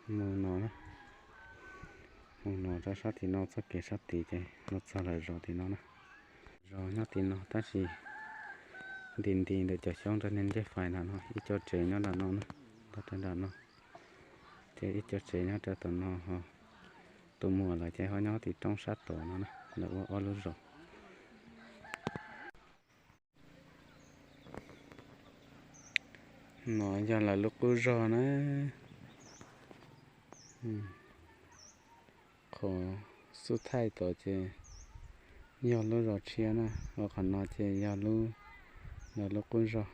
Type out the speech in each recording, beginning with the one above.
Mus no na, mus no rau sab tim no, txoj kev sab tid ces los txog lawm zos tim no na. Zos nyob tim no tab sis nti nti ntawm cov xyoob rau niag ncej fais nram no, ib co tsev nyob nram no na, nyob rau nram no, ces ib co tsev nyob rau tom no ho tus muam lawv ces ho nyob tim roob sab tod no na, lawv ua ob lub zos. No yog lawv lub qub zos na. Qhov xub thaij tod ces yog lub zos tshiab na, ho qhov no ces yog lub, lawv lub qub zos.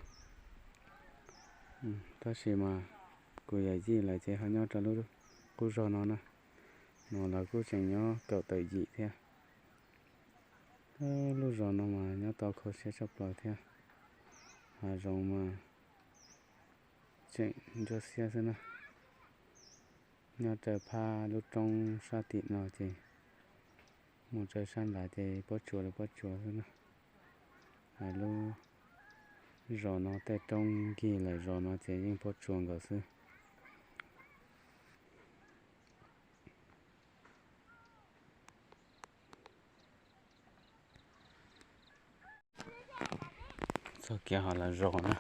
Tab sis mas kuv yawm yij lawv ces ho nyob rau lub qub zos no na. No lawv kuj tseem nyob kaum tawm yim thiab. Lub zos no mas nyob tau kho siab tshaj plaws thiab. Hav zoov mas tseem ntsuab xiab xwb na. Nyob raws phab lub roob sab tim no ces mus raws sab nrad ces pob tsuas li pob tsuas xwb na. Lub zos no tej roob nkig lawm zos no ces yeej pob tsuas nkaus xwb. Txoj kev ho los zos na.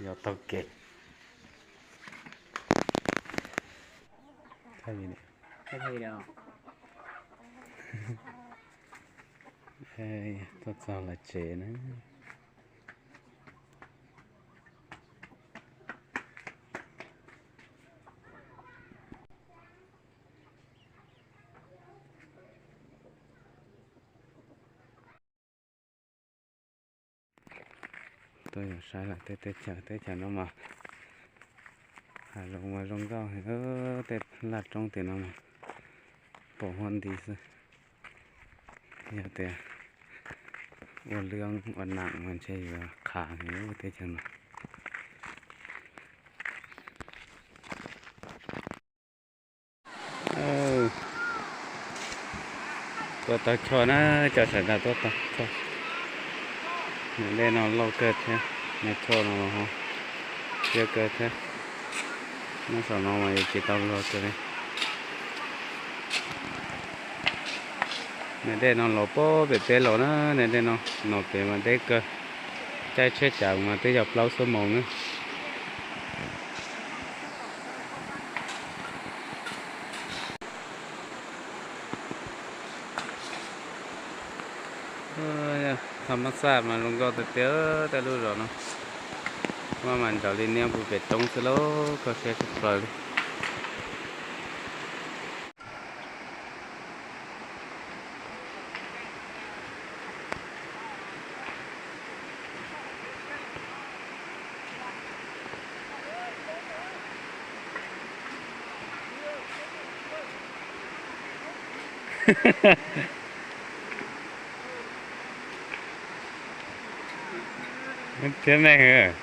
Yog taug kev. Tuaj txog lawv tsev na. Tuaj yog saib lawm tej teb chaws, teb chaws no mas hav zoov mas zoo nkauj, tej laj roob tim no mas pom huab nti xwb. Yog tias ua lwb ua nam mas ntshe yuav qhav heev teb chaws no. Tuaj taug choj na, cov sawv daws tuaj taug choj. Niam dej no loj kawg thiab, niag choj no los ho siab kawg thiab. Nyob saum no mas yuav tsis tau luag kiag li. Niam dej no los puag pem teb los na, niam dej no, no pem mas deb kawg. Caij tsheb cav mas twb yog plaub xuab moos na. Thaj mab xaj mas zoo nkauj tiag tiag, tej lub zos no. Maj mam nraum li niab puag pem roob xwb lauj, koj siab tshaj plaws li. Thiab neeg.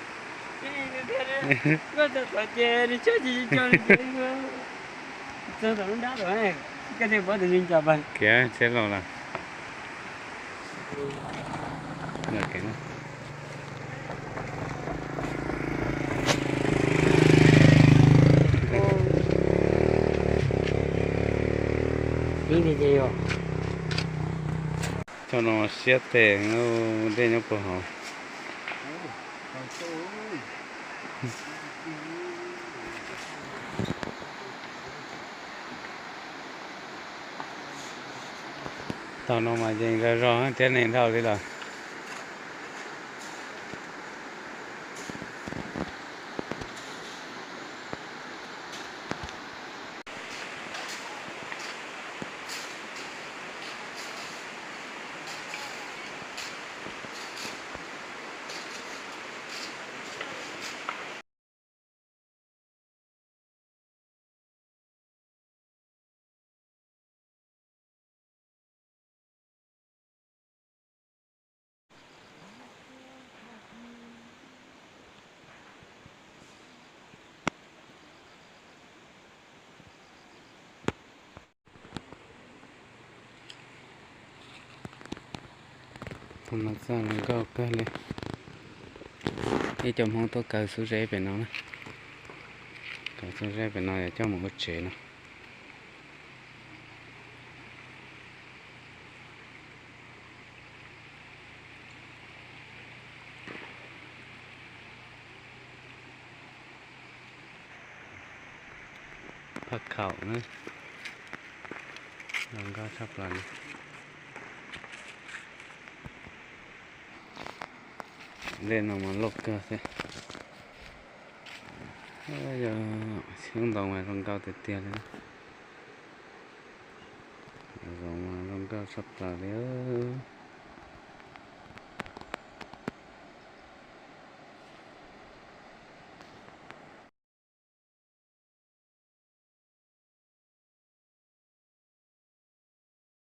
Kiag tsheb los lawm. Cov no siab tes, dej nyob puag hauv. Tau no mas yeej zog zog thiab neeg dhau li lawm. Tus no txaj zoo nkauj kawg li. Ib co Hmoob tuaj kaw xub zeb pem no na. Kaw xub zeb pem no yuav coj mus ua tsev no. Phaj khaum na, zoo nkauj tshaj plaws li. Dej no mas loj kawg thiab. Yog xyoob ntoo mas zoo nkauj tiag tiag li. Zoov mas zoo nkauj tshaj plaws li.